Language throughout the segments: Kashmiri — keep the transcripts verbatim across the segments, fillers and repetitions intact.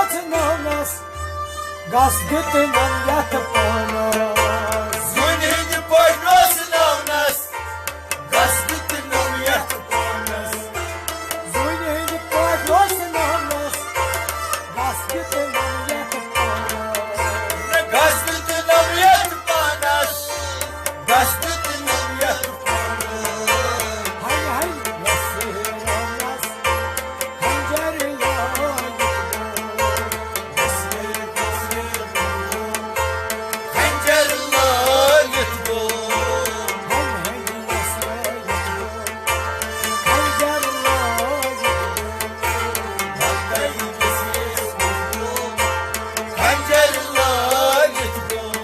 ژھٕنٲونس، گس دیُتنم یتھ پانس۔ زوٗنہِ ہٕنٛدِ پٲٹھۍ روزنٲونس، گس دیُتنم یتھ پانس۔ زوٗنہِ ہٕنٛدِ پٲٹھۍ روزنٲونس، گس دیُتنم یتھ پانس۔ گس دیُتنم یتھ پانس، گس دیُتنم یتھ پانس۔ ہاے ہاے، یس رنگس خنجر لٲگِتھ گوٚو۔ خنجر لٲگِتھ گوٚو۔ خنجر لٲگِتھ گوٚو۔ خنجر لٲگِتھ گوٚو۔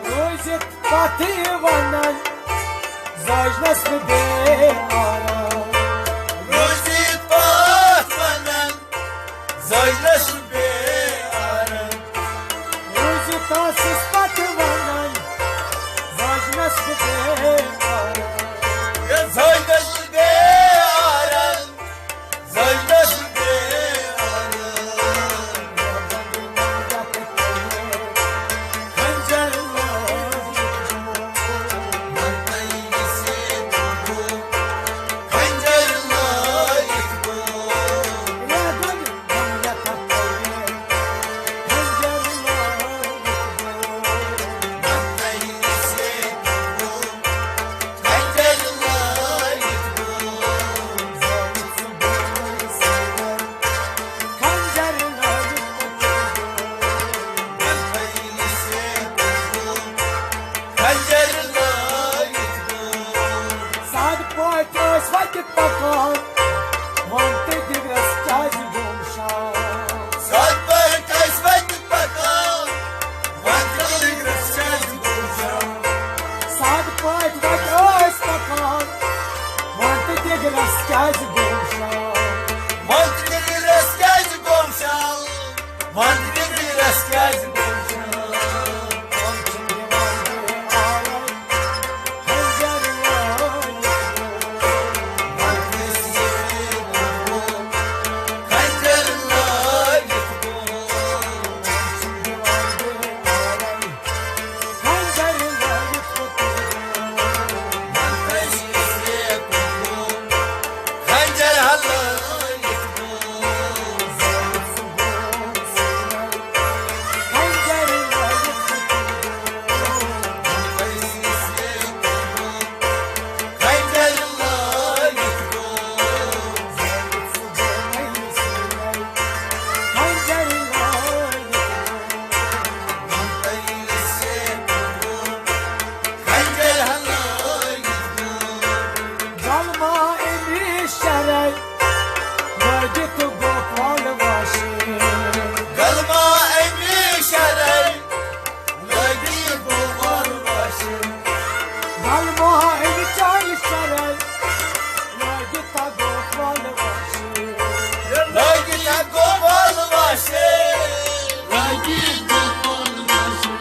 روٗزِتھ پتھٕے ونان، زٲجنس نہٕ بیٚیہِ آرام۔ روٗزِتھ پتھ ونان، زٲجنس نہٕ بیٚیہِ آرام۔ روٗزِتھ ٲسٕس پتہٕ ونان، زٲجنس نہٕ بیٚیہِ آرام۔ ہے، زٲجنس نہٕ بیٚیہِ آرام۔ سادٕ پٲٹھۍ ٲسۍ وَتہِ پَکان، وَن تہٕ دِگرَس کیٛازِ گوٚو شام؟ سادٕ پٲٹھۍ ٲسۍ وَتہِ پَکان، وَن تہٕ دِگرَس کیٛازِ گوٚو شام؟ سادٕ پٲٹھۍ وَتہِ ٲسۍ پَکان، وَن تہٕ دِگرَس کیٛازِ گوٚو شام؟ وَن تہٕ دِگرَس کیٛازِ گوٚو شام؟ وَن تہٕ دِگرَس کیٛازِ گوٚو شام؟ لٲگِتھ گوٚو کۄل واشہِ۔ گلما اَمہِ شرے، لٲگِتھ گوٚو کۄل واشہِ۔ گلما اَمہِ چایہِ شرے، لٲگِتھ گوٚو کۄل واشہِ۔ لٲگِتھ گوٚو کۄل واشہِ۔ لٲگِتھ گوٚو کۄل واشہِ۔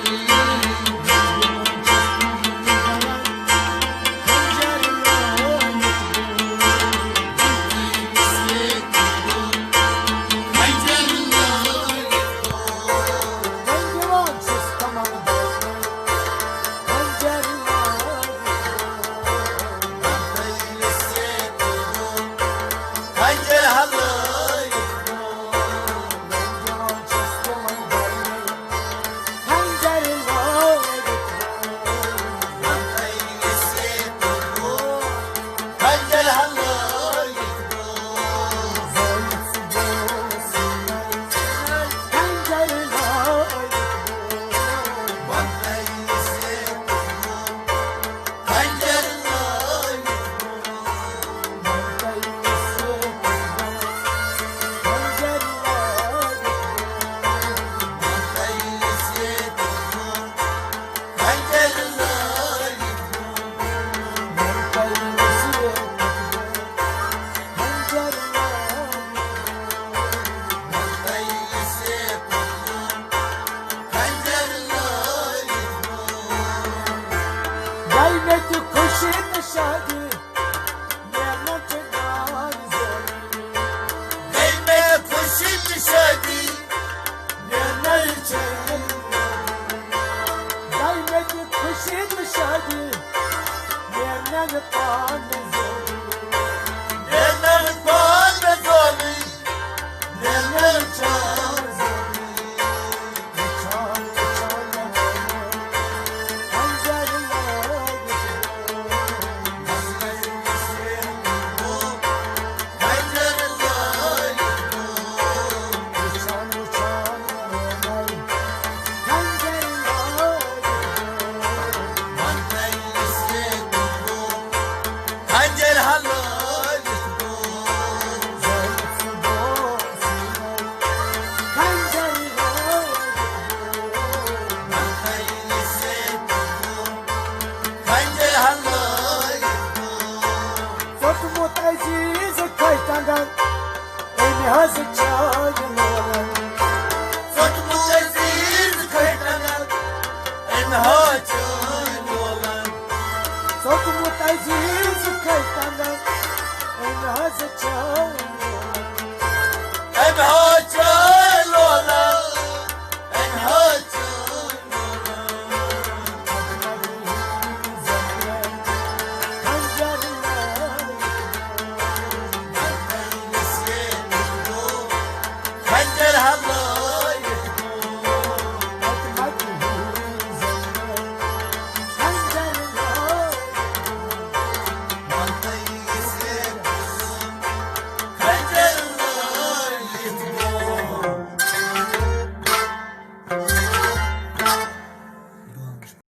پانہٕ زولٕے۔ مےٚ نٔر پانہٕ زولٕے۔ مےٚ نٔر پانہٕ زولٕے۔ وٕچھان وٕچھان خنجر لٲگِتھ گوٚو۔ ژوٚٹمُت عزیز کھوٚے ٹنٛگن، أمۍ حظ چٲنۍ لولن۔ ژوٚٹمُت عزیز کھوٚے ٹنٛگن، أمۍ حظ چٲنۍ لولن۔ ژوٚٹمُت عزیز کھوٚے ٹنٛگن، أمۍ حظ چٲنۍ